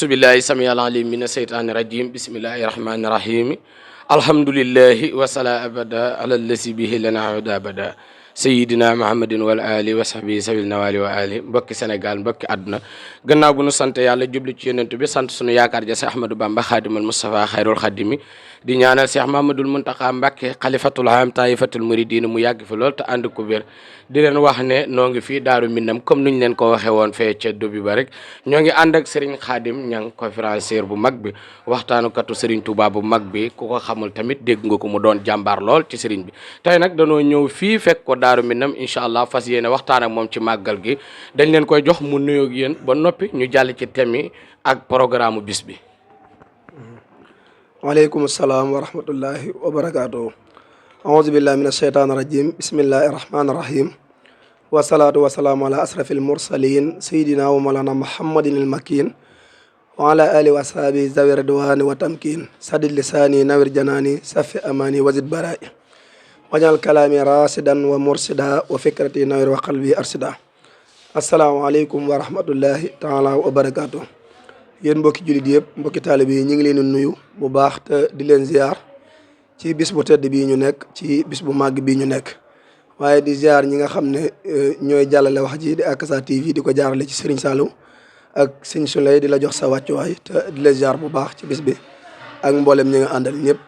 أعوذ بالله السميع العليم من الشيطان الرجيم بسم الله الرحمن الرحيم الحمد لله وصلى أبدا على الذي به لنا عودا أبدا سيدنا محمد والآل وصحبه سبيل نوال وآل mbokki Sénégal mbokki àdduna gannaaw bu nu sant yàlla jubli ci yonent bi sant sunu yaakaar ja Cheikh Ahmadou Bamba Khadimal Moustapha Khayrul Khadimi di ñaanal Cheikh Mamadou Mountakha Mbacké xalifatul am taifatul muridin mu yàgg fi lool te ànd ko wér di leen wax ne noo ngi fii Daaru Minam comme nuñ leen ko waxee woon fee ca dobi ba rek ñoo ngi ànd ak Serigne Khadim Niang conférencier bu mag bi waxtaanukatu Serigne Touba bu mag bi ku ko xamul tamit dégg nga ko mu doon jàmbaar lool ci Serigne bi tey nag danoo ñëw fii fekk ko Daaru Minam incha allah fas yéene waxtaan ak moom ci màggal gi dañ leen koy jox mu nuyoo ak yéen ba noppi ñu jàll ci thème yi ak programme bis bi. waaleykum salaam wa rahmatullahi wa barakaatuhu. aouzu billahi min asheytaani rajim bismillahi rahmaani rahim. wasalaatu wasalaamu ala asrafil mursalin sayidina wa malana muhammadin il makin wa ala alihi wa sahbi zawi ridwani wa tamkin sadid lisaani nawir janaani safi amani wazid barai wajal kalaami rasidan wa mursida wa fikrati nawir wa qalbi arsida. asalaamaaleykum wa rahmatullahi taala wa barakaatuhu. yéen mbokki jullit yëpp mbokki taalibe yi ñu ngi leen di nuyu bu baax te di leen ziar ci bis bu tedd bii ñu nekk ci bis bu màgg bii ñu nekk waaye di ziar ñi nga xam ne ñooy jàllale wax ji di Akasa TV di ko jaarale ci Serigne Saliou ak Serigne Souley di la jox sa wàccuwaay te di la ziar bu baax ci bis bi ak mboolem ñi nga àndal ñëpp.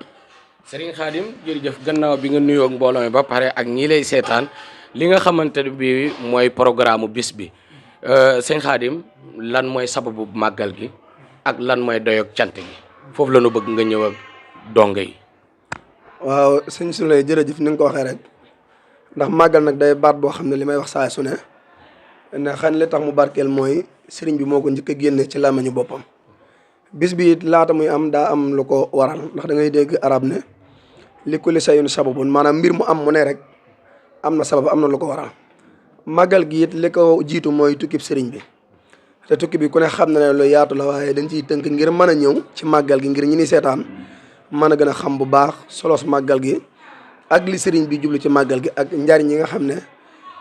Serigne Khadim jërëjëf gannaaw bi nga nuyoo ak mbooloo mi ba pare ak ñi lay seetaan li nga xamante ne bii mooy programme bis bi Serigne Khadim lan mooy sababu màggal gi. ak lan mooy doyoog cant gi foofu la ñu bëgg nga ñëw ak donge yi. waaw sëñ Souley jërëjëf ni nga ko waxee rek ndax màggal nag day baat boo xam ne li may wax saa su ne xan li tax mu barkeel mooy sëriñ bi moo ko njëkk a génne ci làmmiñu boppam. bis bi it laata muy am daa am lu ko waral ndax da ngay dégg arab ne li kulli shay'in sababun maanaam mbir mu am mu ne rek am na sabab am na lu ko waral màggal gi it li ko jiitu mooy tukkib sëriñ bi. te tukki bi ku ne xam na ne lu yaatu la waaye dañ ciy tënk ngir mën a ñëw ci màggal gi ngir ñi ni seetaan mën a gën a xam bu baax solos màggal gi ak li sëriñ bi jublu ci màggal gi ak njariñ yi nga xam ne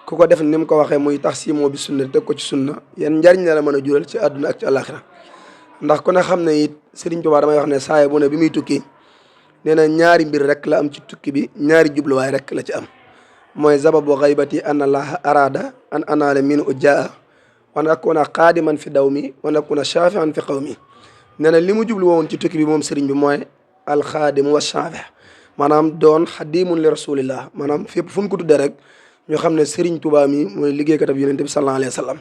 ku ko def ni mu ko waxee muy tax si moo bi sunna teg ko ci sunna yan njariñ la mën a jural ci àdduna ak ci àllaaxira ndax ku ne xam ne it sëriñ Tuubaa damay wax ne saaya bu ne bi muy tukki nee na ñaari mbir rek la am ci tukki bi ñaari jubluwaay rek la ci am mooy sababu xaybati an allaha arada an anaala min ujaa wa nakuna qaadiman fi daw mi wa nakuna shafian fi xaw mi nee na li mu jublu woon ci tukki bi moom sëriñ bi mooy alxaadimu wa shaafi maanaam doon xadimun li rasulillah maanaam fépp fu mu ko tuddee rek ñu xam ne sëriñ Tuubaa mi mooy liggéeykatab yonent bi sallallahu alayhi wa sallam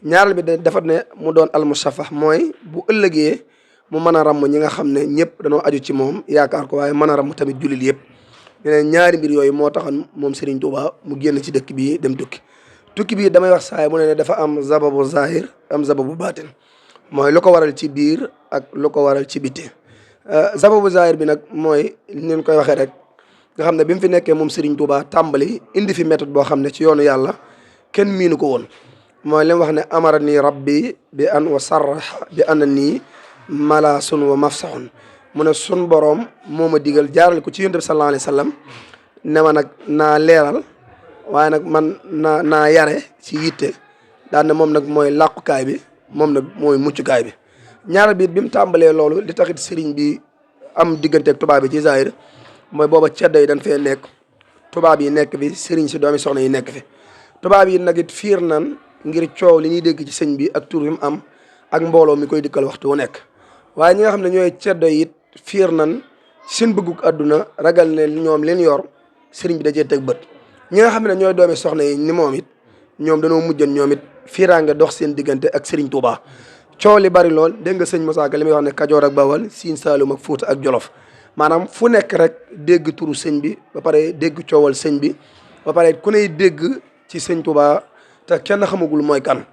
ñaareel bi defat ne mu doon almusafah mooy bu ëllëgee mu mën a ramm ñi nga xam ne ñëpp dañoo aju ci moom yaakaar ko waaye mën a ramm tamit jullit yëpp nee na ñaari mbir yooyu moo taxoon moom sëriñ Tuubaa mu génn ci dëkk bi dem tukki bii damay wax saay mu ne dafa am sababu zahir am sababu baatin mooy lu ko waral ci biir ak lu ko waral ci biti sababu zahir bi nag mooy li leen koy waxee rek nga xam ne bi mu fi nekkee moom Serigne Touba tàmbali indi fi méthode boo xam ne ci yoonu yàlla kenn miinu ko woon mooy li mu wax ne amara nii rabbi bi an wa sarraha bi anna nii malaasun wa mafsaxun mu ne sun boroom moo ma digal jaaral ko ci yonent bi sallallahu alayhi wa sallam ne ma nag naa leeral waaye nag man naa yare ci yitte daan ne moom nag mooy làqukaay bi moom nag mooy muccukaay bi ñaareel bi bi mu tàmbalee loolu li taxit sëriñ bi am digganteeg tubaab yi ci zahir mooy booba ceddo yi dañ fee nekk tubaab yi nekk fi sëriñ si doomi soxna yi nekk fi tubaab yi nag it fiir nan ngir coow li ñuy dégg ci sëñ bi ak tur bi mu am ak mbooloo mi koy dikkal waxtu wu nekk waaye ñi nga xam ne ñooy ceddo yi it fiir nan seen bëgguk àdduna ragal ne ñoom leen yor sëriñ bi da cee teg bët ñi nga xam ne ñooy doomi soxna yi ni moom it ñoom dañoo mujjoon ñoom it fiiraange dox seen diggante ak Serigne Touba coow li bari lool dégg nga sëñ Moussa Ka li muy wax ne Kajoor ak Bawal Siin Saalum ak Fuuta ak Jolof maanaam fu nekk rek dégg turu sëñ bi ba pare dégg coowal sëñ bi ba pare ku ney dégg ci sëñ Touba te kenn xamagul mooy kan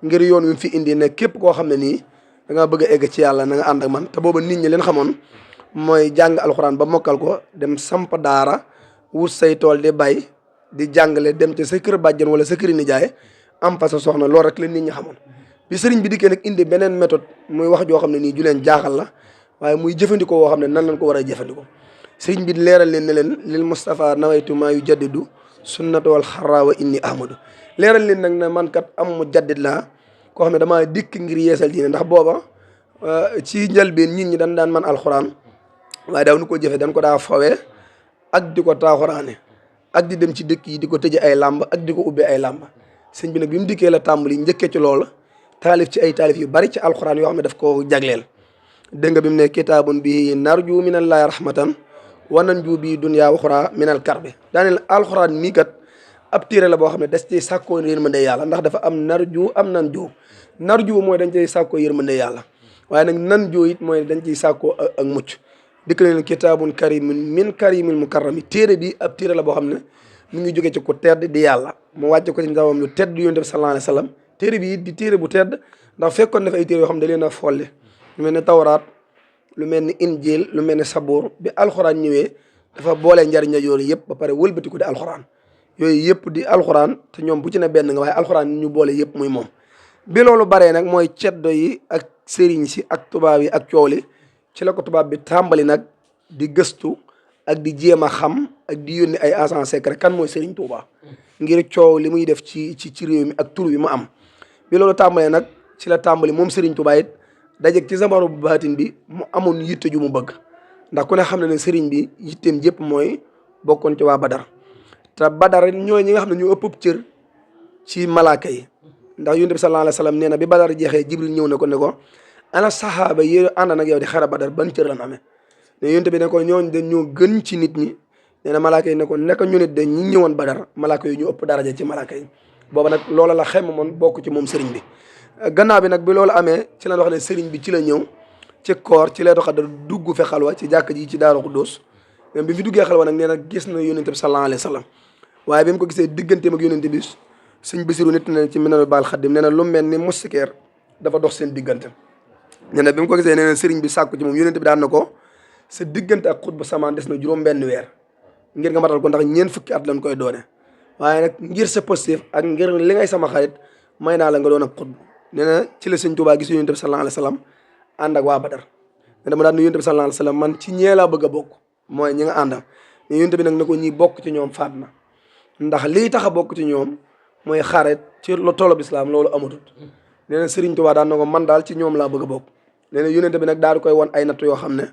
ngir yoon wi mu fi indi ne képp koo xam ne nii da ngaa bëgg a egg ci yàlla na nga ànd ak man te booba nit ñi leen xamoon mooy jàng alxuraan ba mokkal ko dem samp daara wut say tool di bay di jàngale dem ci sa kër bàjjen wala sa kër nijaay am fa sa soxna loolu rek la nit ñi xamoon bi sëriñ bi dikkee nag indi beneen méthode muy wax joo xam ne nii ju leen jaaxal la waaye muy jëfandikoo woo xam ne nan lañ ko war a jëfandikoo sëriñ bi leeral leen ne leen lil Mustafa nawaytu maa yu jaddidu sunnata wal xarra wa inni ahmadu leeral leen nag ne man kat am mu jaddid laa koo xam ne damaa dikk ngir yeesal diine ndax booba ci njëlbeen nit ñi dañ daan man alxuraan waaye daaw nu ko jëfe dañ ko daa fawee ak di ko taaxuraane ak di dem ci dëkk yi di ko tëje ay làmb ak di ko ubbee ay làmb sëñ bi nag bi mu dikkee la tàmbali njëkkee ci loola taalif ci ay taalif yu bari ci alxuraan yoo xam ne daf ko jagleel dégg nga bi mu ne kitaabun bi narju minallahi rahmatan wa nanju bi dunya waxura minal karbi daaneel alxuraan mii kat ab téere la boo xam ne des ciy sàkkoo yërmande yàlla ndax dafa am narju am nanju narju mooy dañ ciy sàkkoo yërmande yàlla waaye nag nanju it mooy dañ ciy sàkkoo ak mucc dikk leen kitaabun karimun min karimil mukarrami téere bi ab téere la boo xam ne mu ngi jóge ci ku tedd di yàlla mu wàcce ko ci ndawam lu tedd yonent bi sallallahu alayhi wa sallam téere bi it di téere bu tedd ndax fekkoon na fa ay téere yoo xam ne da leen a folle lu mel ne tawraat lu mel ni injil lu mel ne saboor bi alxuraan ñëwee dafa boole njariñ la yooyu yëpp ba pare wëlbati ko di alxuraan yooyu yëpp di alxuraan te ñoom bu ci ne benn nga waaye alxuraan ñu boole yëpp muy moom bi loolu baree nag mooy ceddo yi ak sëriñ si ak tubaab yi ak coow li ci la ko tubaab bi tàmbali nag di gëstu ak di jéem a xam ak di yónni ay agent secret kan mooy Serigne Touba ngir coow li muy def ci réew mi ak tur bi mu am bi loolu tàmbalee nag ci la tàmbali moom Serigne Touba it dajeeg ci zamanu baatin bi mu amoon yitte ju mu bëgg ndax ku ne xam ne ne Serigne bi yitteem jëpp mooy bokkoon ci waa Badar te Badar ñooy ñi nga xam ne ñu ëpp cër ci malaaka yi ndax yonent bi sallallahu alayhi wa sallam nee na bi Badar jeexee Jibril ñëw na ko ana saxaaba yi ànd nag yow di xare Badar ban cër lan amee ne yonent bi ne ko ñooñ dañ ñoo gën ci nit ñi nee na malaaka yi ne ko nekk ñu nit dañ ñi ñëwoon Badar malaaka yi ñu ëpp daraja ci malaaka yi booba nag loola la xem moon bokk ci moom sëriñ bi gannaaw bi nag bi loolu amee ci la wax ne sëriñ bi ci la ñëw ci koor ci leetu xadar dugg fe xalwa ci jàkk ji ci Daaru Xuddoos bi fi duggee xalwa nag nee na gis na yonent bi sallallahu alayhi wa sallam waaye bi mu ko gisee digganteem ak yonent bi sëñ Basiru nit na ci Minanul Baaqil Xadiim nee na lu mel ni mustikeer dafa dox seen diggante nee na bi mu ko gisee nee na sëriñ bi sàkku ci moom yonent bi daan na ko sa diggante ak xutba samaan des na juróom benn weer ngir nga matal ko ndax ñeent fukki at lañ koy doone waaye nag ngir sa positif ak ngir li ngay sama xarit may naa la nga doon ak xutba nee na ci la sëñ Tuubaa gis yonent bi sallallahu alayhi wa sallam ànd ak waa Badar ne dama daan ne yonent bi sallallahu alayhi wa sallam man ci ñee laa bëgg a bokk mooy ñi nga àndal ne yonent bi nag ne ko ñi bokk ci ñoom faat na ndax lii tax a bokk ci ñoom mooy xaret ci lu tollub islaam loolu amatut nee na Sëriñ Tuubaa daan na ko man daal ci ñoom laa bëgg a bokk nee na yonent bi nag daal di koy won ay natt yoo xam ne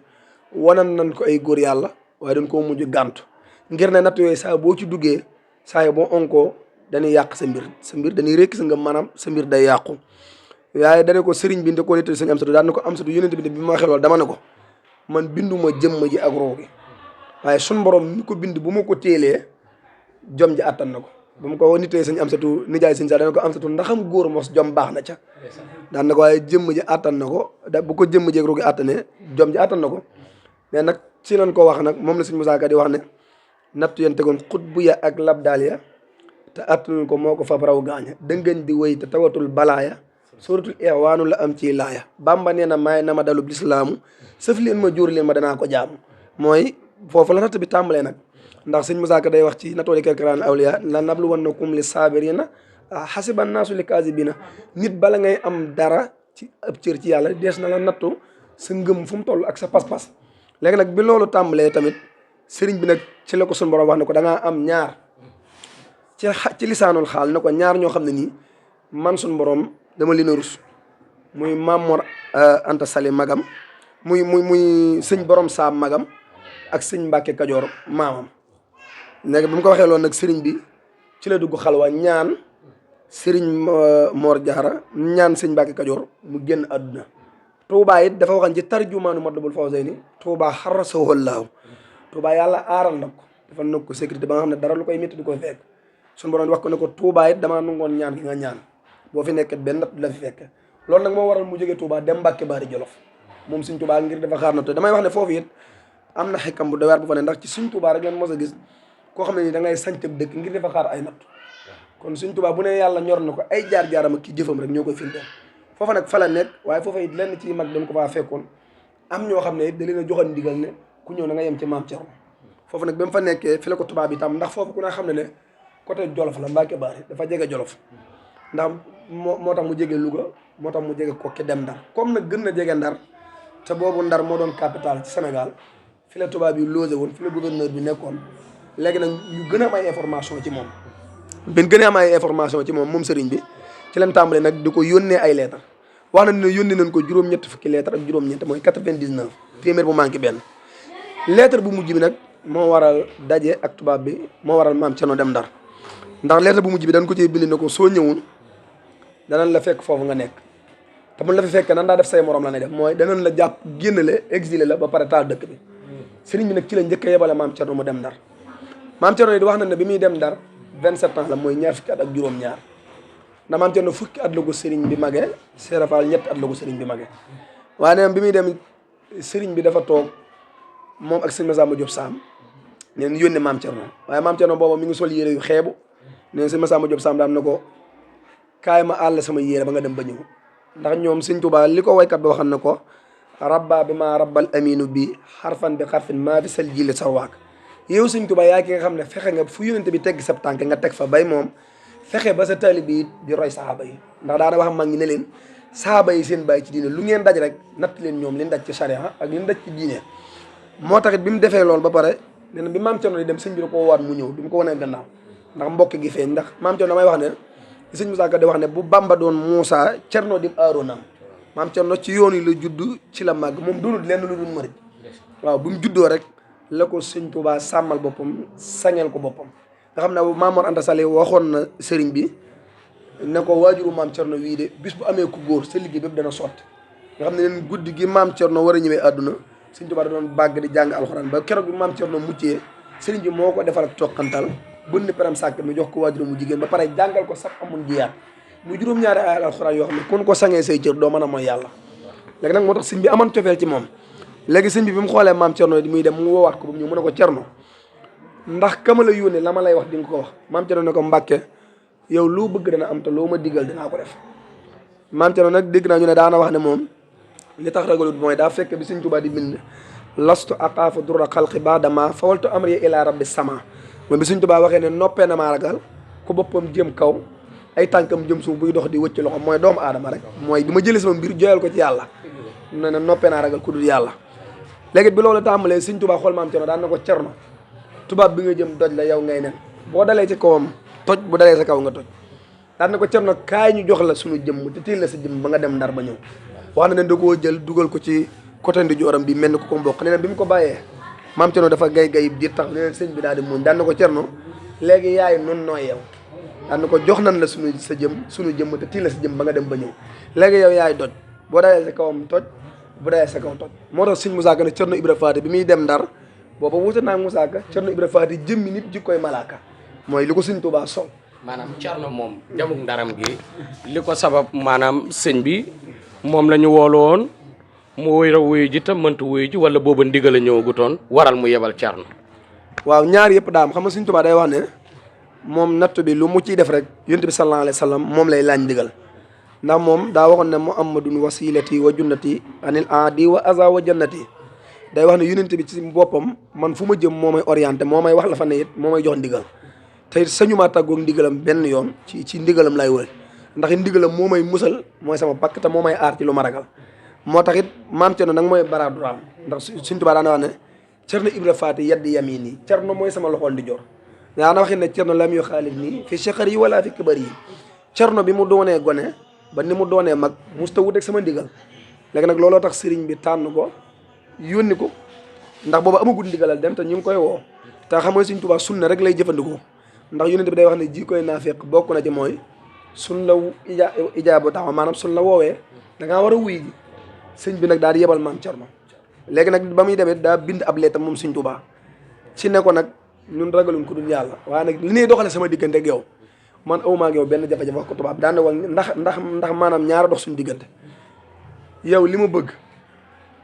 wanan nañ ko ay góor yàlla waaye dañ koo mujj gàntu ngir ne natt yooyu saa boo ci duggee saa yi boo onkoo dañuy yàq sa mbir dañuy rekk sa nga maanaam sa mbir day yàqu waaye dane ko sëriñ bi nda ko nettali sëñ Amsatu daan na ko Amsatu yonent bi ma waxee loolu dama ne ko man binduma jëmm ji ak roo gi waaye sun borom mi ko bind bu ma ko téelee jom ji àttan na ko bu ma ko nittee sëñ Amsatu nijaay sëñ sax dana ko Amsatu ndaxam góor mos jom baax na ca daan na ko waaye jëmm ji àttan na ko da bu ko jëmm ji ak roo gi àttanee jom ji àttan na ko mais nag ci lañ ko wax nag moom la sëñ Musaa Ka di wax ne nattu yéen tegoon xut bu ya ak lab daal ya te attanul ko moo ko fab raw gaaña dëngañ di wéy te tawatul balaaya suratul Ihwaanu la am ci laaya Bàmba nee na maay na ma dalub lislaamu sëf leen ma jóor leen ma danaa ko jaamu mooy foofu la natt bi tàmbalee nag ndax sëñ Musaa Ka day wax ci natooli kerkeraan awliya la nablu wannakum li saabirina xasiban naasu li kaasibina nit bala ngay am dara ci ab cër ci yàlla dees na la nattu sa ngëm fu mu toll ak sa pas-pas léegi nag bi loolu tàmbalee tamit sëriñ bi nag ci la ko sun borom wax ne ko da ngaa am ñaar ci lisaanul xaal ne ko ñaar ñoo xam ne nii man sun borom dama leen a rus muy Mamor Anta Sali magam muy sëñ borom saam magam ak sëñ Mbàkke Kajoor maamam léegi bi mu ko waxee loolu nag sëriñ bi ci la dugg xalwa ñaan sëriñ Mor Jaara ñaan sëñ Mbàkke Kajoor mu génn àdduna Tuubaa it dafa waxan ci tarjumaanu Matlabul Fawzayni Tuubaa xarasahu Allaahu Tuubaa yàlla aaral na ko dafa nag ko sécurité ba nga xam ne dara lu koy métti du koy fekk suñu borom wax ko ne ko Tuubaa it damaa nangoon ñaan gi nga ñaan boo fi nekk benn natt la fi fekk loolu nag moo waral mu jógee Tuubaa dem Mbàkke Baari Jolof moom suñ Tuubaa ngir dafa xaar na to damay wax ne foofu it am na xekkam bu doy waar bu fa ne ndax ci suñ Tuubaa rek lan mos a gis koo xam ne ni da ngay sañtab dëkk ngir dafa xaar ay natt kon suñ Tuubaa bu ne yàlla ñor na ko ay jaar-jaaram ak ki jëfam rek ñoo koy firndeel foofa nag fa la nekk waaye foofa it lenn ci mag dañ ko faa fekkoon am ñoo xam ne it da leen a joxoon ndigal ne ku ñëw na nga yem ci maam Cerno foofu nag ba mu fa nekkee fi la ko tubaab bi tam ndax foofu ku ne xam ne ne côté Jolof la Mbàkke Baari dafa jege Jolof ndax moo tax mu jege Louga moo tax mu jege Kokki dem Ndar comme nag gën na jege Ndar te boobu Ndar moo doon capital ci Sénégal fi la tubaab yi logé woon fi la gouverneur bi nekkoon léegi nag ñu gën a am ay information ci moom bin gën a am ay information ci moom sëriñ bi ci leen tàmbale nag di ko yónnee ay lettre wax na ne yónni nañ ko juróom-ñett fukki lettre ak juróom-ñett mooy 99 téeméer bu manqué benn lettre bu mujj bi nag moo waral daje ak tubaab bi moo waral maam Cerno dem Ndar ndax lettre bu mujj bi dañ ko cee bind ne ko soo ñëwul danañ la fekk foofu nga nekk te mun la fi fekk nan daa def say morom la ne def mooy danañ la jàpp génnale exilé la ba pare taal dëkk bi sëriñ bi nag ci la njëkk a yebale maam Cerno mu dem Ndar maam Cerno di wax na ne bi muy dem Ndar 27 ans la mooy ñaar fukki at ak juróom-ñaar ndax maam Cerno fukki at la ko sëriñ bi magee Seera Faal ñetti at la ko sëriñ bi magee waaye neen bi muy dem sëriñ bi dafa toog moom ak sëñ Masamba Diop Sam neen yónne maam Cerno waaye maam Cerno booba mi ngi sol yére yu xeebu neen sëñ Masamba Diop Sam daan na ko kaay ma àll sama yére ba nga dem ba ñëw ndax ñoom sëñ Tuubaa li ko waykat bi waxal na ko rabba bi maa rabbal aminu bi xarfan bi xarfin maa fi sal jili sa waak yow sëñ Tuubaa yaa ki nga xam ne fexe nga fu yónente bi tegg sab tànk nga teg fa bay moom fexe ba sa taalib bi di roy sahaaba yi ndax daana wax mag ñi ne leen sahaaba yi seen bàyyi ci diine lu ngeen daj rek natt leen ñoom leen daj ci charia ak leen daj ci diine moo taxit bi mu defee loolu ba pare nee na bi maam Cerno di dem sëñ bi da ko waat mu ñëw bi mu ko wanee gannaaw ndax mbokk gi feeñ ndax maam Cerno damay wax ne sëñ Musaa Ka di wax ne bu Bamba doon Muusaa Cerno di Aaroona maam Cerno ci yoon yi la judd ci la màgg moom doonul lenn lu dul murit waaw bu mu juddoo rek la ko sëñ Tuubaa sàmmal boppam sañal ko boppam nga xam ne Maam Mor Anta Sali waxoon na sëriñ bi ne ko waajuru maam Cerno wii de bis bu amee ku góor sa liggéey bépp dana sotti nga xam ne leen guddi gi maam Cerno war a ñëwee àdduna sëñ Tuubaa da doon bàgg di jàng alxuraan ba keroog bi maam Cerno muccee sëriñ bi moo ko defal ak toqantal bun ni peram sàkk mi jox ko waajuru mu jigéen ba pare jàngal ko sax amun jiyaat mu juróom-ñaari ay alxuraan yoo xam ne kun ko sangee say cër doo mën a mooy yàlla léegi nag moo tax sëñ bi amoon cofeel ci moom léegi sëñ bi mu xoolee maam Cerno di muy dem mu woowaat ko ba mu ñëw mu ne ko Cerno ndax kama la yónnee la ma lay wax di nga ko wax maam Cerno ne ko Mbàkke yow loo bëgg dana am te loo ma digal dinaa ko def maam Cerno nag dégg naa ñu ne daana wax ne moom li tax ragalut mooy daa fekk bi sëñ Tuubaa di bind lastu aqaafu durra xalqi baadama fawaltu amri ila rabbi sama mooy bi sëñ Tuubaa waxee ne noppee na maa ragal ku boppam jëm kaw ay tànkam jëm suuf buy dox di wëcc loxo mooy doomu aadama rek mooy bi ma jëlee sama mbir joyal ko ci yàlla ne ne noppee naa ragal ku dul yàlla léegi bi loolu tàmbalee sëñ Tuubaa xool maam Cerno daan na ko Cerno tubaab bi nga jëm doj la yow ngay nen boo dalee ci kawam toj bu dalee sa kaw nga toj daan na ko Cerno kaay ñu jox la suñu jëmm te téel la sa jëmm ba nga dem Ndar ba ñëw wax na ne da koo jël dugal ko ci côté ndi jooram bi mel ni ko mbokk nee na bi mu ko bàyyee maam Cerno dafa gay diir tax nee na sëñ bi daal di muñ daan na ko Cerno léegi yaay nun nooy yow daan na ko jox nan la suñu jëmm te téel la sa jëmm ba nga dem ba ñëw léegi yow yaay doj boo dalee sa kawam toj bu dalee sa kaw toj moo tax sëñ Musaa Ka ne Cerno Ibra Faati bi muy dem Ndar booba wuute naa Musaa Ka Cerno Ibra Faati jëmmi nit jikkoy malaaka mooy li ko sëñ Tuubaa sol maanaam Cerno moom jamuk Ndaram gi li ko sabab maanaam sëñ bi moom la ñu woolu woon mu wéy wuyu ji te mëntu wuyu ji wala booba ndigal a ñëwagutoon waral mu yebal Cerno waaw ñaar yëpp daam xam nga sëñ Tuubaa day wax ne moom natt bi lu mu ciy def rek yonent bi sallallahu alayhi wa sallam moom lay laaj ndigal ndax moom daa waxoon ne muhammadun wasilati wa junnati anil aadi wa aza wa jannati day wax ne yonent bi ci boppam man fu ma jëm moo may orienté moo may wax la fa ne it moo may jox ndigal te it sañu maa tàggoog ndigalam benn yoon ci ndigalam lay wër ndax it ndigalam moo may musal mooy sama pakk te moo may aar ci lu ma ragal moo tax it maam Cerno nag mooy baraaduraam ndax Sëñ Tuubaa daana wax ne Cerno Ibra Faati yaddi yamini Cerno mooy sama loxool di jor daana waxit ne Cerno lam yu xaalif nii fi chaqar yi wala fi kibar yi Cerno bi mu doonee gone ba ni mu doonee mag musta wut ak sama ndigal léegi nag looloo tax sëriñ bi tànn ko yónni ko ndax booba amagul ndigalal dem te ñu ngi koy woo te xam nga Sëñ Tuubaa sunna rek lay jëfandikoo ndax yónent bi day wax ne ji koy naafeq bokk na ci mooy sun la ijaaba taxaw maanaam sun la woowee da ngaa war a wuy ji sëñ bi nag daal di yebal maam Cerno léegi nag ba muy demee daa bind ab lettre moom Sëñ Tuubaa ci ne ko nag ñun ragaluñ ko dul yàlla waaye nag li ñuy doxale sama diggante ak yow man awuma ak yow benn jafe-jafe wax ko tubaab daan na wax ndax maanaam ñaara dox suñu diggante yow li ma bëgg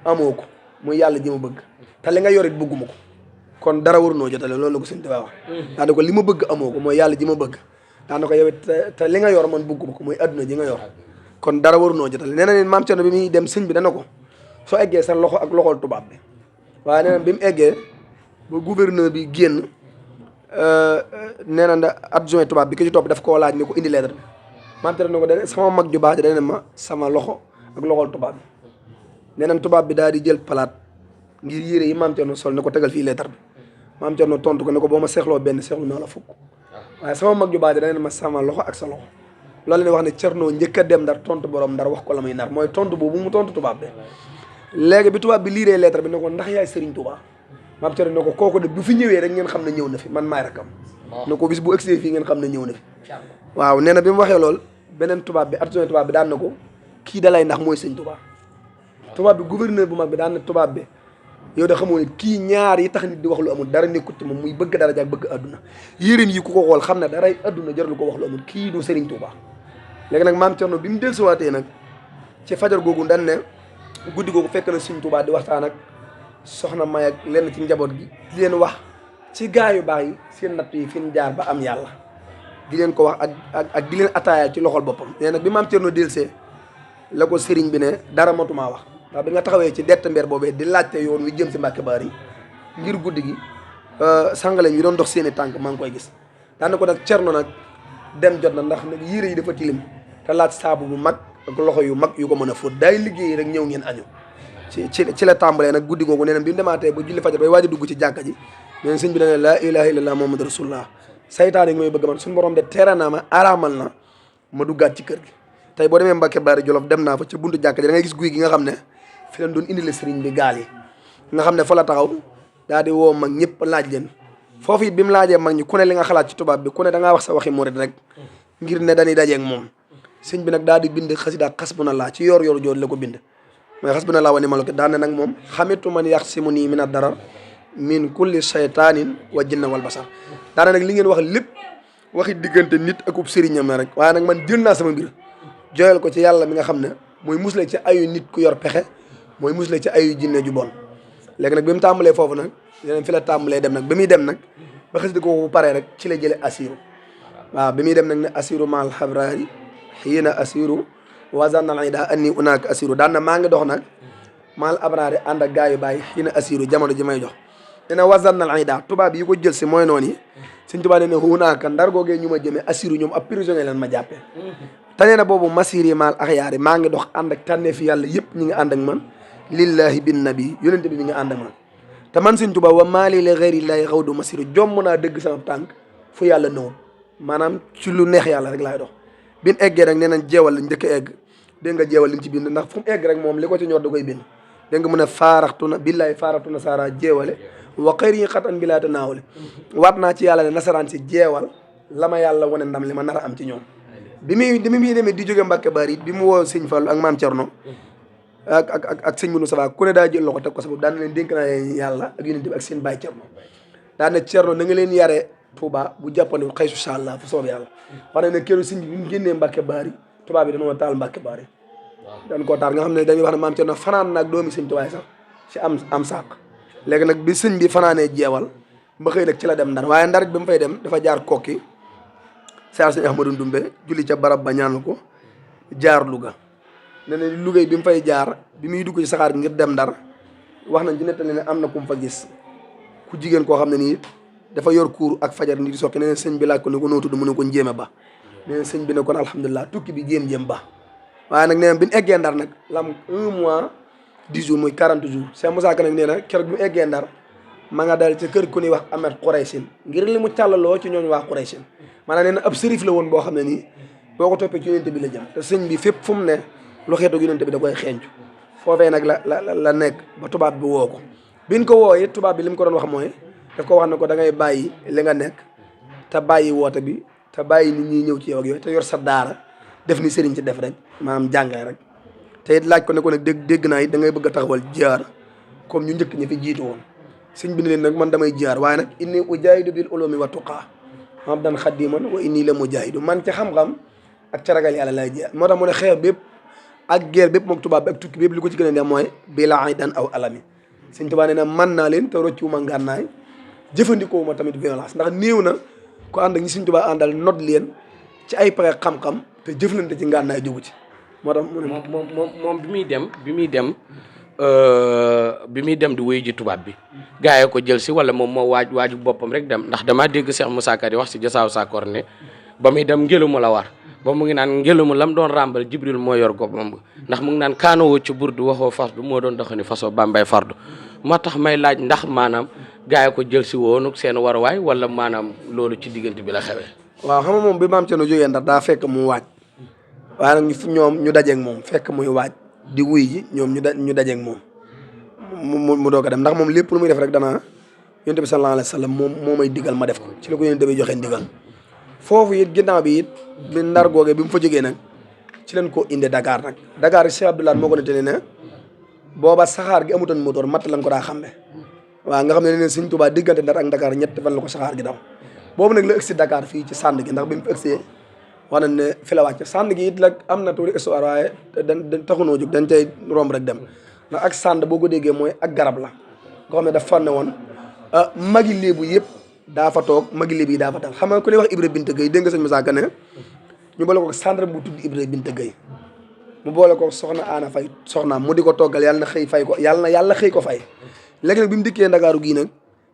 amoo ko muy yàlla ji ma bëgg te li nga yorit bëgguma ko kon dara war noo jotale loolu la ko Sëñ Tuubaa wax daan na ko li ma bëgg amoo ko mooy yàlla ji ma bëgg daan na ko yow te li nga yor man bëgguma ko mooy adduna ji nga yor kon dara waru noo jotale nee na leen maam Cerno bi muy dem sëñ bi dana ko soo eggee sa loxo ak loxol tubaab bi waaye nee na bi mu eggee ba gouverneur bi génn nee na nda adjoint tubaab bi ki ci topp daf koo laaj ne ko indi lettre bi maam Cerno ne ko dane sama mag ju baax ji dane ma sama loxo ak loxol tubaab bi nee na tubaab bi daal di jël palaat ngir yére yi maam Cerno sol ne ko tegal fii lettre bi maam Cerno tontu ko ne ko boo ma seexloo benn seexlu naa la fukk waaye sama mag ju baax ji dane ma sama loxo ak sa loxo loolu leen wax ne Cerno njëkk a dem Ndar tontu borom Ndar wax ko la muy nar mooy tontu boobu mu tontu tubaab bi léegi bi tubaab bi liiree lettre bi ne ko ndax yaay Serigne Touba maam Cerno ne ko kooku de bu fi ñëwee rek ngeen xam ne ñëw na fi man maay rakam ne ko bis bu egsee fii ngeen xam ne ñëw na fi waaw nee na bi mu waxee lool beneen tubaab bi adjoint tubaab bi daan na ko kii dalay ndax mooy sëñ Touba tubaab bi gouverneur bu mag bi daan na tubaab bi yow da xamoo ne kii ñaar yi tax nit di wax lu amul dara nekkut ci moom muy bëgg dara jaag bëgg adduna yéreem yi ku ko xool xam ne daray adduna jarul ko wax lu amul kii du Serigne Touba léegi nag maam Cerno bi mu dellusiwaatee nag ci fajar googu dan ne guddi googu fekk na Serigne Touba di waxtaan ak soxna May ak lenn ci njaboot gi di leen wax ci gaa yu baax yi seen natt yi fi ñu jaar ba am yàlla di leen ko wax ak di leen ataaya ci loxol boppam nee nag bi maam Cerno delsee la ko sëriñ bi ne dara matumaa wax ndax bi nga taxawee ci dett mbeer boobee di laajte yoon wi jëm si Mbàkke Baari ngir guddi gi sangaleñ yi doon dox seeni tànk maa ngi koy gis daana ko nag Cerno nag dem jot na ndax nag yére yi dafa tilim te laaj saabu bu mag ak loxo yu mag yu ko mën a fóot daay liggéey rek ñëw ngeen añu ci la tàmbalee nag guddi googu nee na bi mu demaatee ba julli fajar bay waaj a dugg ci jàkka ji nee na sëñ bi ne laa ilaha illallah muhammadu rasulullah saytaane gi may bëgg man suñu borom de teera naa ma araamal na ma duggaat ci kër gi tey boo demee Mbàkke Baari Jolof dem naa fa ca buntu jàkka ji da ngay gis guy gi nga xam ne fi leen doon indile sëriñ bi gaal yi nga xam ne fa la taxaw daal di woo mag ñëpp laaj leen foofu it bi mu laajee mag ñi ku ne li nga xalaat ci tubaab bi ku ne da ngaa wax sa waxi murid rek ngir ne dañuy dajeeg moom sëñ bi nag daal di bind xasida xasbunallah ci yor jooju la ko bind mooy xasbunallah wa ni'mal wakiil daan ne nag moom xamitu man yaxsimuni min ad-darar min kulli shaytanin wa jinna wal basar daana nag li ngeen wax lépp waxi diggante nit akub sëriñam na rek waaye nag man jël naa sama mbir jooyal ko ci yàlla mi nga xam ne mooy musle ci ayu nit ku yor pexe mooy musle ci ayu jinne ju bon léegi nag bi mu tàmbalee foofu nag yeneen fi la tàmbalee dem nag bi muy dem nag ba xasida ko bu paree rek ci la jële asiru waaw bi muy dem nag ne asiru maal xabraari xiina asiru wazannal ida anni unaak asiru daan na maa ngi dox nag maal abraari ànd ak gaa yu bàyyi xiina asiru jamono ji may jox dina wazannal ida tubaab yi ko jël si mooy noonu yi suñ tubaab ne hunaaka ndar googee ñu ma jëmee asiru ñoom ab prisonnier leen ma jàppee te nee na boobu masiri maal axyaari maa ngi dox ànd ak tànnee fi yàlla yëpp ñi ngi ànd ak man lillahi bin nabi yonente bi mi ngi ànd ak man te man suñ tubaab wa maali li ghayrillaahi xawdu masiru jomm naa dëgg sama tànk fu yàlla nëwul maanaam ci lu neex yàlla rek laay dox bin eggee nag nee nañ jeewal lañ njëkk a egg dégg nga jeewal liñ ci bind ndax fu mu egg rek moom li ko ci ñor da koy bind dégg nga mu ne faaraxtu na billaahi faaraxtu na saara jeewale wa xëyri yi xatan bi laa ta naawale waat naa ci yàlla ne nasaraan si jeewal la ma yàlla wane ndam li ma nar a am ci ñoom bi muy demee di jóge Mbàkke Baari bi mu woo sëñ Fallu ak maam Cerno ak sëñ Munu Saba ku ne daa jël loxo teg ko sa bopp daan na leen dénk naa leen yàlla ak yonent bi ak seen baay Cerno daan na Cerno na nga leen yaree Touba bu jàppandi xëy su Allah fu soob yàlla wax na ne keroog sëñ bi bi mu génnee Mbàkke Baari tubaab bi dañoo taal Mbàkke Baari dañ koo taal nga xam ne dañuy wax ne maam Cerno fanaan naag doomi sëñ Tuubaa sax ci am sàq léegi nag bi sëñ bi fanaanee jeewal ba xëy nag ci la dem Ndar waaye Ndar bi mu fay dem dafa jaar kokki saar sëñ Ahmadou Ndumbe julli ca barab ba ñaanal ko jaar Louga ne ne Louga bi mu fay jaar bi muy dugg ci saxaar ngir dem Ndar wax nañ ci nettali ne am na ku mu fa gis ku jigéen koo xam ne nii dafa yor kuur ak fajar ni di sokki ne ne sëñ bi laaj ko ne ko noo tudd mu ne ko njéeme ba ne ne sëñ bi ne kon alhamdulilah tukki bi jéem ba waaye nag nee na bi ñu eggee Ndar nag lam 1 mois 10 jours muy 40 jours Cheikh Moussa Ka nag nee na keroog bi mu eggee Ndar ma nga dal ci kër ku ñuy wax Ahmed Khouraysin ngir li mu càllaloo ci ñooñu waa Khouraysin maanaam nee na ab sërif la woon boo xam ne nii boo ko toppee ci yonente bi la jëm te sëñ bi fépp fu mu ne lu xeetu yonente bi da koy xeeñcu foofee nag la nekk ba tubaab bi woo ko biñ ko wooyee tubaab bi li mu ko doon wax mooy daf ko wax ne ko da ngay bàyyi li nga nekk te bàyyi woote bi te bàyyi nit ñi ñëw ci yow ak yooyu te yor sa daara def ni sëriñ ci def rek maanaam jàngay rek te it laaj ko ne ko nag dégg naa it da ngay bëgg a taxawal jiyaar comme ñu njëkk ñi fi jiitu woon sëñ bi ne leen nag man damay jiyaar waaye nag inni ujaahidu bil ulumi wa tuqaa abdan xadiman wa inni la mujaahidu man ca xam-xam ak ca ragal yàlla lay jiyaar moo tax mu ne xeex bépp ak guerre bépp moom tubaab bi ak tukki bépp li ko ci gën a neex mooy bila aydan aw alami sëñ Tuubaa nee na man naa leen te roccuwuma ngànnaay jëfandikoo ma tamit violence ndax néew na ko ànd ak ñi sëñ Tuubaa àndal not leen ci ay pexe xam-xam te jëflante ci ngànnaay jógu ci moo tax mu ne moom bi muy dem di wuyu ji tubaab bi gaa yi ko jël si wala moom moo waaju boppam rek dem ndax damaa dégg Cheikh Moussa Ka di wax si jasaaw Sakor ne ba muy dem ngelamu la war ba mu ngi naan ngelamu lam doon ràmbal Jibril moo yor goppam ndax mu ngi naan kaanoo ci burdu waxoo fardu moo doon doxani façon bambay fardu moo tax may laaj ndax maanaam gaa yi ko jël si woonu seen waruwaay wala maanaam loolu ci diggante bi la xewee. waaw xam nga moom bi maam Cerno jógee Ndar daa fekk mu waaj waaye nag ñoom ñu dajeeg moom fekk muy waaj di wuy ji ñoom ñu dajeeg moom mu doog a dem ndax moom lépp lu muy def rek danaa yonent bi sallallahu alayhi wa sallam moo may digal ma def ko ci la ko yonent bi joxe ndigal foofu it ginnaaw bi it bi ndar googee bi mu fa jógee nag ci leen ko indi Dakar nag Dakar Cheikh Abdoulaye moo ko nettali ne booba saxaar gi amutoon motoor matt lañ ko daa xambe waaw nga xam ne ne Sëñ Tuubaa diggante Ndar ak Dakar ñetti fan la ko saxaar gi daw boobu nag la ëgsi Dakar fii ci sànd gi ndax bi mu fi ëgsee wax nañ ne fi la wàcc sànd gi it la am na tuuti histoire waaye dañ taxunoo jóg dañ cay romb rek dem ndax ak sànd boo ko déggee mooy ak garab la nga xam ne daf fanne woon magi léebu yëpp daa fa toog magi léebu yi daa fa dal xam nga ku ñuy wax Ibra Binta Gueye dégg nga sëñ Moussa Ka ne ñu boole ko centre bu tudd Ibra Binta Gueye mu boole ko soxna Aana Fay soxnaam mu di ko toggal yàlla na xëy fay ko yàlla xëy ko fay léegi nag bi mu dikkee Ndakaaru gii nag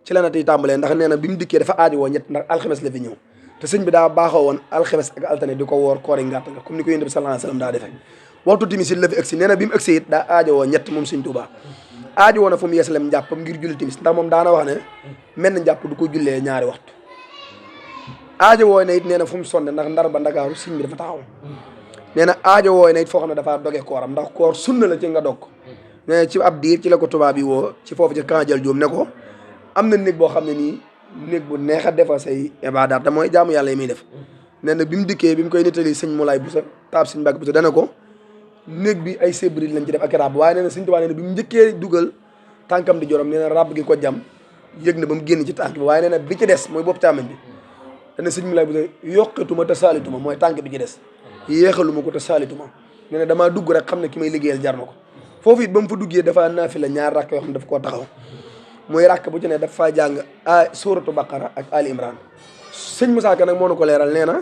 ci la na tey tàmbalee ndax nee na bi mu dikkee dafa aajo woo ñett ndax alxames la fi ñëw te sëñ bi daa baaxoo woon alxames ak altine di ko woor koori ngàtt nga comme ni ko yonent bi sallallahu alayhi wasallam daa defee waxtu timis it la fi ëgsi nee na bi mu ëgsee it daa aajo woo ñett moom Sëñ Tuubaa aajo woo na fu mu yeesalem njàppam ngir julli timis ndax moom daana wax ne menn njàpp du ko jullee ñaari waxtu aajo woo na it nee na fu mu sonne ndax Ndar ba Ndakaaru sëñ bi dafa taxaw nee na aajo woo na it foo xam ne dafaa doge kooram ndax koor sunna la ci nga dog ko nee na ci ab diir ci la ko tubaab yi woo ci foofu ci Kanjal Joom ne ko am na néeg boo xam ne nii néeg bu neex a defa say ibaadaat te mooy jaamu yàlla yi muy def nee na bi mu dikkee bi mu koy nettali sëñ Moulay Boussa taab sëñ Mbàkke Boussa dana ko néeg bi ay sébrit lañ ci def ak ràbb waaye nee na Sëñ Tuubaa nee na bi mu njëkkee dugal tànkam di jorom nee na ràbb gi ko jam yëg na ba mu génn ci tànk bi waaye nee na bi ci des mooy bopp càmmoñ bi dana sëñ Moulay Boussa yokkatuma te saalituma mooy tànk bi ci des yéexaluma ko te saalituma nee na damaa dugg rek xam ne ki may liggéeyal jar na ko foofu it ba mu fa duggee dafa naafila ñaar rakk yoo xam ne daf koo taxaw muy rakk bu ci ne dafa jàng suuratu Baqara ak Ali Imran sëñ Moussa Ka nag moo na ko leeral nee na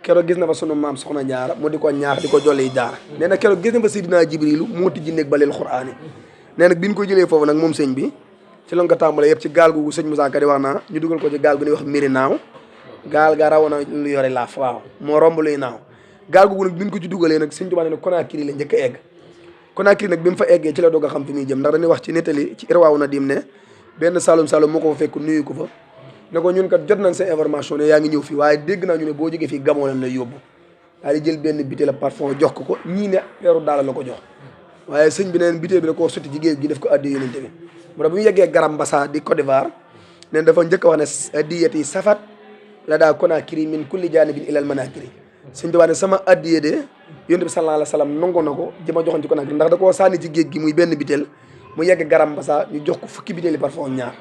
keroog gis na fa sunu maam soxna Jaara mu di ko ñaax di ko jolli jaara nee na keroog gis na fa Seydina Jibrilu moo tijji néeg ba leel Qur'aan yi nee nag bi ñu ko jëlee foofu nag moom sëñ bi ci lañ ko tàmbalee yëpp ci gaal gu sëñ Moussa Ka di wax naa ñu dugal ko ci gaal gu ñuy wax mbiri naaw gaal ga rawoon na lu yore laaf waaw moo romb luy naaw gaal googu nag bi ñu ko ci dugalee nag sëñ Tuubaa ne Conakry la njëkk a egg Conakry nag bi mu fa eggee ci la doog a xam fi muy jëm ndax dañuy wax ci nettali ci Irwaawu Nadim ne benn Saloum moo ko fa fekk nuyu ko fa ne ko ñun kat jot nañ sa information ne yaa ngi ñëw fii waaye dégg naa ñu ne boo jógee fii Gabon lañ lay yóbbu daal di jël benn butéel la parfum jox ko ñii ne peeru daala la ko jox waaye sëñ bi neen butéel bi da koo sotti ci géej gi def ko addi yonente bi mu tax bi mu yeggee Garambassa di Côte d'Ivoire neen dafa njëkk a wax ne addiyat yi safat la daa Conakry min kulli janibin ilal manakiri sëñ Tuubaa ne sama addiye de yonente bi sallallahu alayhi wa sallam nangu na ko ji ma joxoon ci Conakry ndax da koo sànni ci géej gi muy benn butéel mu yegg Garambassa ñu jox ko fukki butéeli parfum ñaar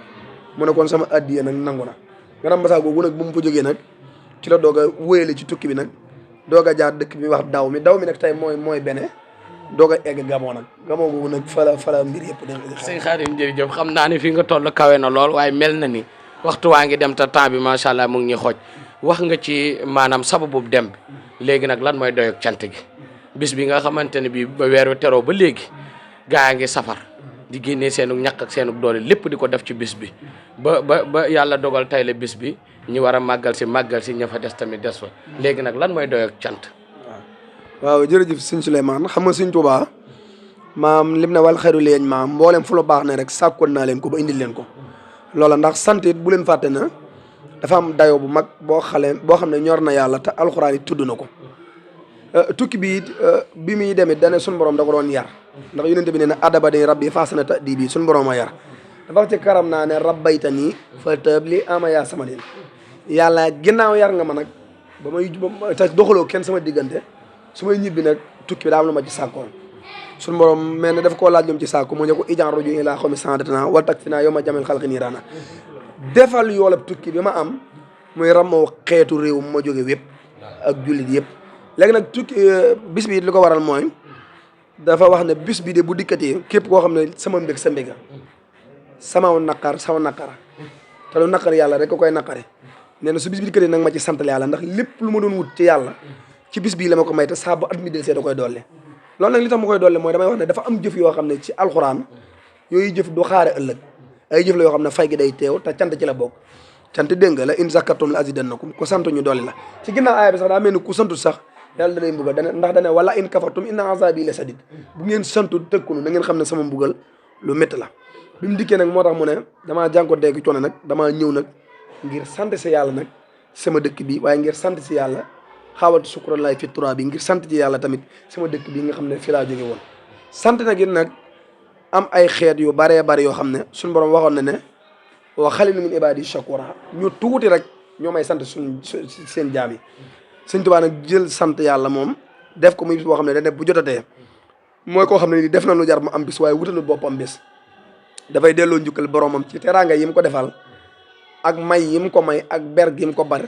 mu ne kon sama addiye nag nangu na Garambassa googu nag bu mu fa jógee nag ci la doog a wéyale ci tukki bi nag doog a jaar dëkk bi wax daw mi nag tey mooy bene doog a egg Gabon nag Gabon googu nag fala mbir yëpp de sëñ Xaadim jërëjëf xam naa ne fi nga toll kawe na lool waaye mel na ni waxtu waa ngi dem te temps bi macha allah mu ngi ñuy xooj wax nga ci maanaam sababu dem bi léegi nag lan mooy doyog cant gi bis bi nga xamante ne bi ba weer wi teroo ba léegi gaa ngi safar di génnee seenu ñàkk ak seenu doole lépp di ko def ci bis bi ba yàlla dogal tay la bis bi ñu war a màggal si ña fa des tamit des fa léegi nag lan mooy doyog cant waaw jërëjëf sëñ Souleymane xam nga sëñ Tuubaa maam lim ne wal xeru leeñ maam mboolem fu lu baax ne rek sàkkoon naa leen ko ba indil leen ko loola ndax sant it bu leen fàtte na dafa am dayoo bu mag boo xam ne ñor na yàlla te alxuraan it tudd na ko tukki bi it bi muy demit dane suñu borom da ko doon yar ndax yonente bi ne na adaba ni rabbi faasana ta'dibi bi suñu borom a yar dafa wax ci karam naa ne rabbayta nii fa tëb li ama yaa sama leen yàlla ginnaaw yar nga ma nag ba may te doxaloo kenn sama diggante su may ñibbi nag tukki bi daa am lu ma ci sàkkoon suñu borom mel ne daf koo laaj lu mu ci sàkku mu ne ko ijan roju ilaa xawmi sandatana wal tak fi naa yow ma jamel xalqi niiraana defal yoolab tukki bi ma am muy ramoo xeetu réew ma jóge wépp ak jullit yëpp léegi nag tukki bis bi li ko waral mooy dafa wax ne bis bi de bu dikkatee képp koo xam ne sama mbég sa mbéga sama naqar te lu naqar yàlla rek ko koy naqare nee na su bis bi dikkatee nag ma ci santal yàlla ndax lépp lu ma doon wut ci yàlla ci bis bii la ma ko may te saa bu at mi del see da koy doole loolu nag li tax ma koy doole mooy damay wax ne dafa am jëf yoo xam ne ci alxuraan yooyu jëf du xaare ëllëg ay jëf la yoo xam ne fay gi day teew te cant ci la bokk cant dégg nga la in zakartum la azidannakum ku sant ñu dolli la ci ginnaaw aaya bi sax daa mel ni ku santul sax yàlla danay mbugal dana ndax dane wala in kafartum inna azabi la sadid bu ngeen santul tëkkunu na ngeen xam ne sama mbugal lu métti la bi mu dikkee nag moo tax mu ne damaa jànko dégg coono nag damaa ñëw nag ngir sant si yàlla nag sama dëkk bi waaye ngir sant si yàlla xaawatu sukurallaay fi tura bi ngir sant ci yàlla tamit sama dëkk bi nga xam ne fi laa jóge woon sant nag it nag am ay xeet yu baree bari yoo xam ne suñu borom waxoon na ne wa xalilu min ibadi shakura ñu tuuti rek ñoo may sant suñ seen jaam yi Sëñ Tuubaa nag jël sant yàlla moom def ko muy bis boo xam ne dañ ne bu jotatee mooy koo xam ne def na lu jar mu am bis waaye wutalul boppam bis dafay delloo njukkal boromam ci teraanga yi mu ko defal ak may yi mu ko may ak ber gi mu ko bar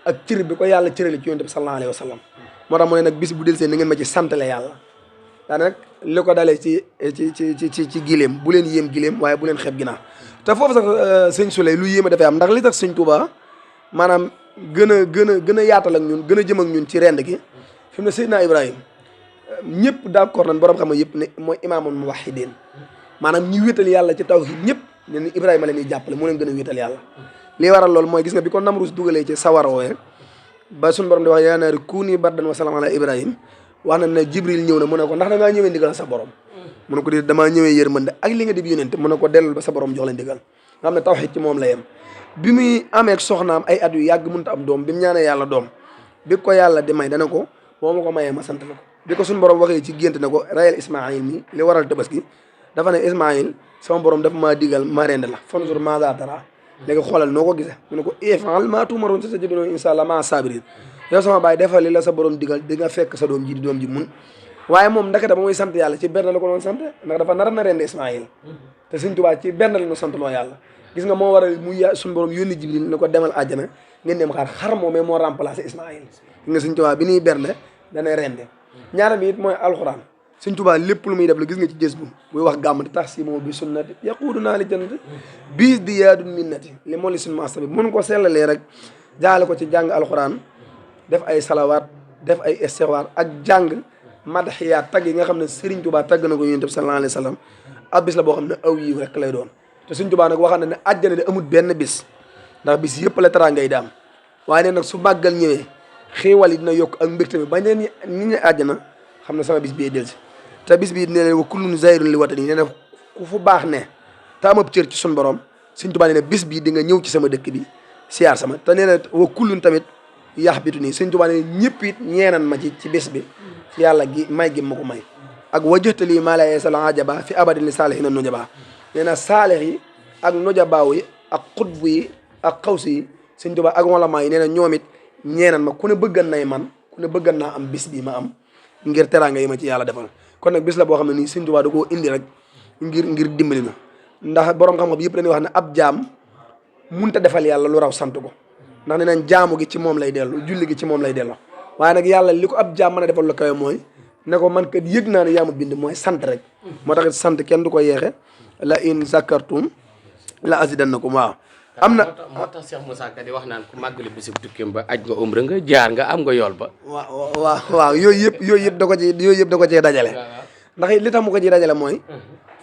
ak cër bi ko yàlla cërale ci yonent bi sallallahu alayhi wa sallam moo tax mu ne nag bis bu del seen ni ngeen ma ci santale yàlla daa nag li ko dalee ci gileem bu leen yéem gileem waaye bu leen xeeb ginnaaw te foofu sax sëñ Souley lu yéeme dafay am ndax li tax Sëñ Tuubaa maanaam gën a yaatal ak ñun gën a jëm ak ñun ci rend gi fi mu ne Seydina Ibrahima ñëpp d'accord nañ borom xam nga yëpp ne mooy imaamul muwahhidin maanaam ñi wéetal yàlla ci tawhid ñëpp ne ni Ibrahima la ñuy jàppale moo leen gën a wéetal yàlla lii waral loolu mooy gis nga bi ko Namrus dugalee ci sawara wooye ba suñu borom di wax yaa naari kuuni bardan wa salaaman ala Ibrahima wax na ne Jibril ñëw na mu ne ko ndax da ngaa ñëwee ndigal sa borom mu ne ko di damaa ñëwee yërmande ak li nga di yónent mu ne ko dellul ba sa borom jox la ndigal nga xam ne tawhid ci moom la yem bi muy amee soxnaam ay at yu yàgg mënut a am doom bi mu ñaanee yàlla doom bi ko yàlla di may dana ko boo ma ko mayee ma sant la ko bi ko suñu borom waxee ci gént ne ko rayal Ismaayil mi li waral tabaski dafa ne Ismaayil sama borom dafa maa digal ma rend la fanzur maaza tara léegi xoolal noo ko gisee mu ne ko if'al maa tu'maruun satajidunii inshaa Allaah ma'a saabiriin yow sama baay defal li la sa borom digal di nga fekk sa doom ji di doom ji mun waaye moom ndekete ba muy sant yàlla ci benn la ko doon sant ndax dafa nar na rend Ismaayil te Sëñ Tuubaa ci benn la ñu sant loo yàlla gis nga moo waral mu suñu borom yónni Jibril ne ko demal àjjana ngeen dem xar moomee moo remplacé Ismaayil gis nga Sëñ Tuubaa bi ñuy bernde danay rende ñaareel bi it mooy alxuraan Sëñ Tuubaa lépp lu muy def la gis nga ci jës bu muy wax gàmm di tax si moom bi sunnati yaquudu naa li jannati biis di yaadun minnati li moo li suñu maasta bi mun ko sellalee rek jaale ko ci jàng alxuraan def ay salawaat def ay istixfaar ak jàng madaxiyaat tagg yi nga xam ne Sëriñ Tuubaa tagg na ko Yonent bi sallallahu alayhi wa sallam ab bis la boo xam ne aw yiw rek lay doon te Sëñ Tuubaa nag waxam ne ne àjjana de amul benn bis ndax bis yëpp la teraanga ngay daam waaye neen nag su màggal ñëwee xéewal yi dina yokk ak mbégte mi bañ leen nit ñi àjjana xam ne sama bis bii delsi te bis bii nee na wa kullun zayrun li watani nee na ku fu baax ne te am ab cër ci suñu borom Sëñ Tuubaa nee na bis bii di nga ñëw ci sama dëkk bi siyaar sama te nee na wa kullun tamit yax bitu nii Sëñ Tuubaa nee na ñëpp it ñeenan ma ci bis bi ci yàlla gi may gi ma ko may ak wajëhtali maa la yeesal ajaba fi abadin li saalihiina nujaba nee na saalix yi ak nujabaaw yi ak xutbu yi ak xawsi yi Sëñ Tuubaa ak walamaa yi nee na ñoom it ñeenan ma ku ne bëggan nay man ku ne bëggan naa am bis bi ma am ngir teraanga yi ma ci yàlla defal kon nag bis la boo xam ne nii Sëñ Tuubaa da koo indi rek ngir dimbali na ndax borom xam-xam yëpp dañuy wax ne ab jaam munta defal yàlla lu raw sant ko ndax nee nañ jaamu gi ci moom lay dellu julli gi ci moom lay dellu waaye nag yàlla li ko ab jaam mën a defal lu kawe mooy ne ko man kat yëg naa ne yaa ma bind mooy sant rek moo tax sant kenn du ko yeexe la in zakartum la azidannakum waaw am na moo tax Cheikh Moussa Ka di wax naan ku màggali bisib tukkeem ba aj nga umra nga jaar nga am nga yool ba waaw yooyu yëpp da ko cee dajale ndax li tax mu ko ci dajale mooy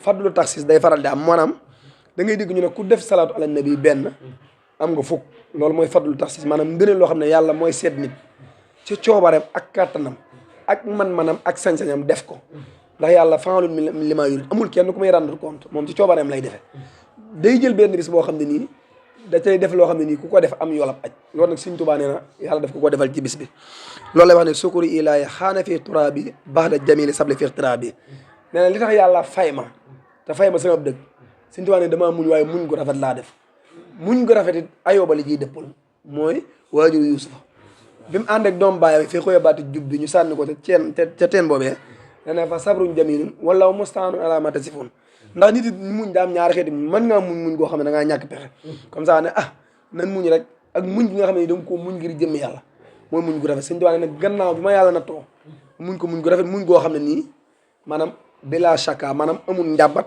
fadlu taxis day faral di am maanaam da ngay dégg ñu ne ku def salaatu ala nabi benn am nga fukk loolu mooy fadlu taxis maanaam ngëneel loo xam ne yàlla mooy seet nit ci coobareem ak kàttanam ak man-manam ak sañ-sañam def ko ndax yàlla fa'aalun limaa yuriid amul kenn ku may rendre compte moom ci coobareem lay defee day jël benn bis boo xam ne nii da cay def loo xam ne nii ku ko def am yoolab aj loolu nag Sëñ Tuubaa nee na yàlla daf ko defal ci bis bi loolu lay wax ne sukuri ilaahi xaana fii turaabi ba'da jamili sabli fii turaabi nee na li tax yàlla fay ma te fay ma sama dëgg Sëñ Tuubaa ne damaa muñ waaye muñ gu rafet laa def muñ gu rafet it ayooba li jiy dëppal mooy waajur Yuusufa bi mu ànd ak doom baay fii xooya baati jub bi ñu sànni ko ca teen boobee nee na fa sabrun jamilun wala mustaanun ala ma tasifun ndax nit it muñ daa am ñaari xeeti mën ngaa muñ goo xam ne da ngaa ñàkk pexe comme ça ne nan muñ rek ak muñ gi nga xam ne da nga koo muñ ngir jëmm yàlla mooy muñ gu rafet Sëñ Tuubaa ne nag gannaaw bi ma yàlla nattoo muñ ko muñ gu rafet muñ goo xam ne nii maanaam bila shakka maanaam amul njàmbat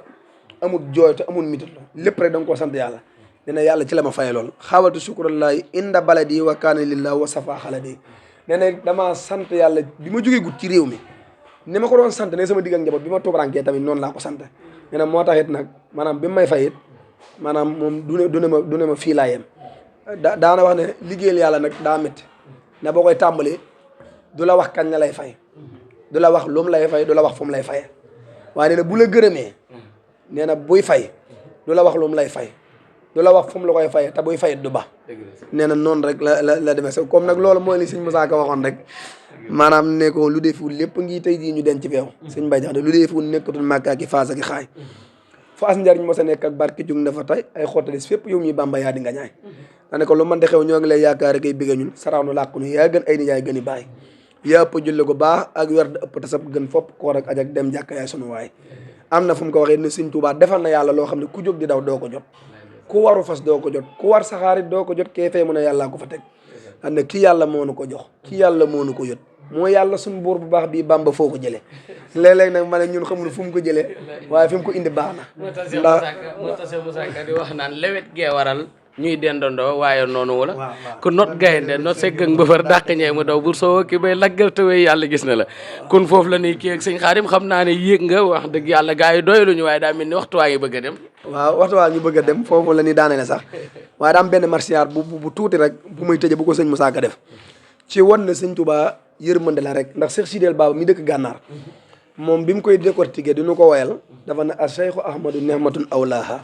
amul jooy te amul mitit la lépp rek da nga koo sant yàlla nee na yàlla ci la ma faye lool xaawatu sukurallahi inda baladi wa kaana lillahi wa safa xaladi nee na damaa sant yàlla bi ma jógee gut ci réew mi ni ma ko doon sant ne sama digg ak njaboot bi ma tubrankee tamit noonu laa ko sant nee na moo tax it nag maanaam bi mu may fay it maanaam moom du ne ma fii laa yem daana wax ne liggéeyal yàlla nag daa métti ne boo koy tàmbali du la wax kañ la lay fay du la wax lu mu lay fay du la wax fu mu lay faye waaye nee na bu la gërëmee nee na buy fay du la wax lu mu lay fay du la wax fu mu la koy fayee te buy fayit du ba nee na noonu rek la demee sa comme nag loolu mooy li sëñ Moussa Ka waxoon rek maanaam ne ko lu defiwul lépp ngi tey jii ñu den ci feew sëñ Mbaye Jaxate lu defiwul nekkatul màkkaa ki faasa ki xaay fa as njariñ mos a nekk ak barke jug na fa tey ay xottalis fépp yow ñuy bàmba yaa di nga ñaay daa ne ko lu man de xew ñoo ngi lay yaakaar kay bigga ñun saraxnu làqu nu yaa gën ay ni yaay gën i bàyyi yaa ëpp julle ko baax ak wer da ëpp tasab gën fopp koor ak ajak dem jàkka yaay sunu waay am na fu mu ko waxee ne sëñ Tuubaa defal na yàlla loo xam ne ku jóg di daw doo ko jot ku waru fas doo ko jot ku war saxaarit doo ko jot kee fee mu ne yàllaa ko fa teg xam ne kii yàlla moo nu ko jox kii yàlla moo nu ko yot moo yàlla suñu buur bu baax bii Bàmba foo ko jëlee léeg-léeg nag ma ne ñun xamul fu mu ko jëlee waaye fi mu ko indi baax na moo tax Moussa Ka di wax naan lewet gee waral ñuy dendandoo waaye noonu wala ku not gaynde not segg ak mbëfër dàq ñee mu daw bur soo ki bay laggal tawee yàlla gis na la kon foofu la ni kii ak sëñ Xaadim xam naa ne yéeg nga wax dëgg yàlla gars yi doyaluñu waaye daa mel ni waxtu waa ngi bëgg a dem waaw waxtu waa ngi bëgg a dem foofu la ni daanele sax waaye daa am benn marsiyaar bu tuuti rek bu muy tëje bu ko sëñ Moussa Ka def ci wan na sëñ Touba yërmande la rek ndax Cheikh Sidel Baba mi dëkk gànnaar moom bi mu koy décortiquer dinu ko woyal dafa ne a cheikhu ahmadou nehmatun awlaha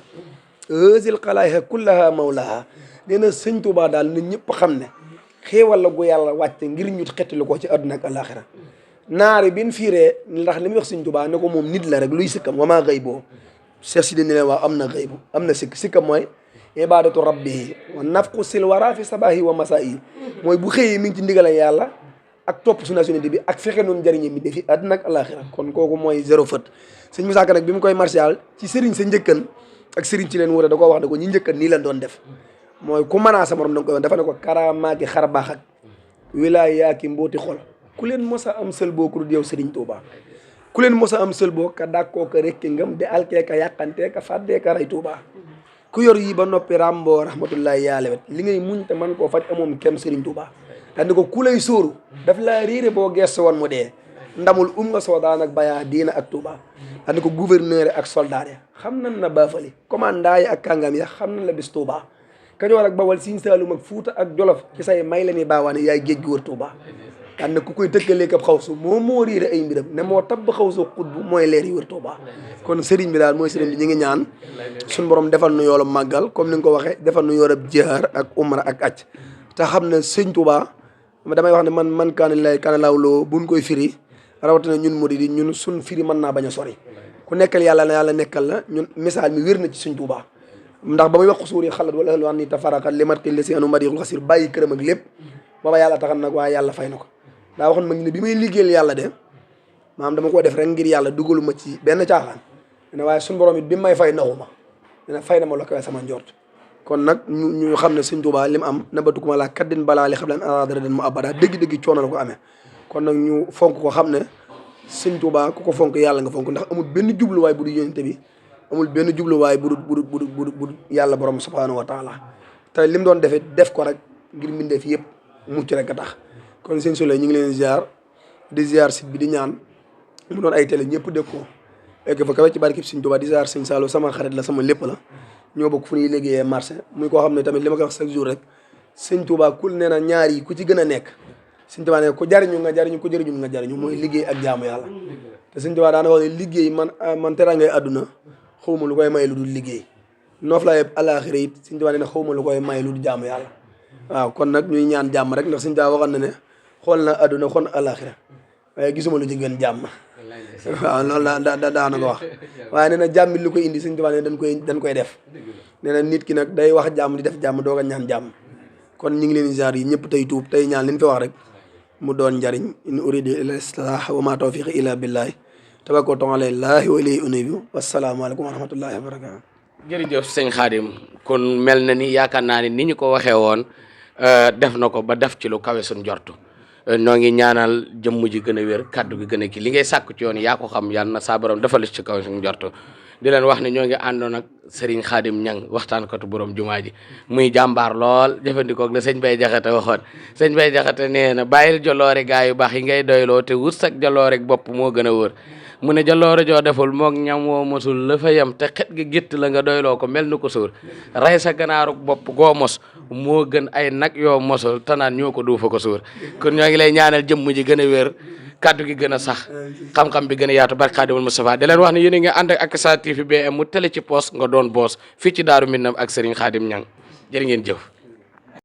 eusil xalaayha kullaha mawlaha nee na sëñ Touba daal na ñëpp xam ne xéewal la gu yàlla wàcce ngir ñu xettali ko ci àdduna ak alaxira naari bin fiiree ndax li muy wax sëñ Touba ne ko moom nit la rek luy sikkam wamaa xëy boo Cheikh Sidel ni leen waaw am na xëy bu am na sikkam mooy ibadatu rabbihi wa nafqu sil wara fi sabahi wa masaa'i mooy bu xëyee mi ngi ci ndigala yàlla ak topp su nationalité bi ak fexe noonu njëriñam mi defi àdduna ak alaxira kon kooku mooy zéro faute sëñ Moussa Ka nag bi mu koy martial ci sëriñ sa njëkkan ak sëriñ ci leen wóor da koo wax ne ko ñi njëkkan nii leen doon def mooy ku mënaa sa morom da nga koy wax dafa ne ko karamaaki xar baax ak wilaayaaki mbooti xol ku leen mos a am sël boo ku dul yow sëriñ Touba ku leen mos a am sël boo ka dàkkoo ka rekki ngam de alkee ka yàqantee ka fàddee ka rey Touba ku yor yi ba noppi ràmboo rahmatullahi yàlla wet li ngay muñ te man koo faj amoom kem sëriñ Touba dandi ko ku lay sóoru daf laa réere boo gestu woon mu dee ndamul nga soodaan ak bayaa diina ak Touba dandi ko gouverneur ak soldat ya xam nan na baafali commandant yi ak kàngam ya xam nan la bis Touba Kajoor ak Bawal Siin Saalum ak Fuuta ak Jolof ci say may la ni baawaane yaay géej gi wër Touba dandi ku koy tëkkaleek ab xawsu moo réere ay mbiram ne moo tabb xawsu xutbu mooy leer yi wër Touba kon sëriñ bi daal mooy sëriñ bi ñu ngi ñaan suñu borom defal nu yoolu màggal comme ni nga ko waxee defal nu yoolab jihaar ak umra ak acc te xam ne sëñ Touba damay wax ne man kaana lay kaana laawloo buñ koy firi rawatina ñun murid yi ñun suñ firi mën naa bañ a sori ku nekkal yàlla na yàlla nekkal la ñun misaal mi wér na ci sëñ Touba ndax ba muy wax xusuur yi xalat wala ahlu an ni tafarakat li mat ki li si anu mariixul xasir bàyyi këram ak lépp booba yàlla taxan nag waaye yàlla fay na ko daa waxoon ma ngi ne bi may liggéeyal yàlla de maanaam dama ko def rek ngir yàlla dugalu ma ci benn caaxaan ne waaye suñu borom it bi may fay naxu ma ne fay na ma la koy sama njort kon nag ñu xam ne sëñ Touba li mu am nabatukuma laa kaddin balaa li xam leen aradara den mu abada dëgg-dëgg coono la ko amee kon nag ñu fonk ko xam ne sëñ Touba ku ko fonk yàlla nga fonk ndax amul benn jubluwaay bu du yónente bi amul benn jubluwaay bu du yàlla borom subhanahu wa taala te li mu doon defee def ko rek ngir mbindeef yëpp mucc rek a tax kon sëñ Souleye ñu ngi leen di ziar site bi di ñaan mu doon ay télé ñëpp dégg ko egg fa kawe ci barkeb sëñ Touba di ziar sëñ Saliou sama xarit la sama lépp la ñoo bokk fu ñuy liggéeyee marché muy koo xam ne tamit li ma koy wax chaque jour rek sëñ Touba kul nee na ñaar yi ku ci gën a nekk sëñ Touba ne ku jariñu nga jariñu ku jëriñu nga jariñu mooy liggéey ak jaamu yàlla te sëñ Touba daana wax ne liggéey man terangay àdduna xawma lu koy may lu dul liggéey noof laa yëpp àlaxira it sëñ Touba nee na xawma lu koy may lu dul jaamu yàlla waaw kon nag ñuy ñaan jàmm rek ndax sëñ Touba waxoon na ne xool na àdduna xool na àlaxira waaye gisuma lu ci gën jàmm waaw loolu la daana ko wax waaye nee na jàmm lu koy indi sëñ Touba ne dañ koy def nee na nit ki nag day wax jàmm di def jàmm doog a ñaan jàmm kon ñu ngi leen di jaar yi ñëpp tey tuub tey ñaan li ñu fi wax rek mu doon njariñ in uridu illa islah wa ma tawfiqi illa billahi tawakkaltu ala llahi wa ilayhi unibu wasalaamaaleykum wa rahmatullahi wa barakatu jërëjëf sëñ Xaadim kon mel na ni yaakaar naa ne ni ñu ko waxee woon def na ko ba def ci lu kawe suñ jortu noo ngi ñaanal jëmm ji gën a wér kàddu gi gën a kii li ngay sàkku ci yoon yaa ko xam yàlla na saa borom defal ci kaw suñ jortu di leen wax ne ñoo ngi àndoon ak Serigne Khadim Niang waxtaankatu borom jumaa ji muy jàmbaar lool jëfandikoo ak la sëñ Bay Jaxate waxoon sëñ Bay Jaxate nee na bàyyil jaloore gaa yu baax yi ngay doyloo te wut sak jaloore bopp moo gën a wër mu ne jaloore joo deful moog ñam woo mosul la fa yem te xet gi gétt la nga doyloo ko mel ni ko sóor rey sa ganaaruk bopp goo mos moo gën ay nag yoo mosol tanaan ñoo ko duufa ko suur kon ñoo ngi lay ñaanal jëmm ji gën a wér kaddu gi gën a sax xam-xam bi gën a yaatu barke Xaadimul Mustafa di leen wax ne yéen a ngi ànd ak Sa TV BM mu télé ci poos nga doon boos fii ci Daaru Minam ak Serigne Khadim Niang jërë ngeen jëf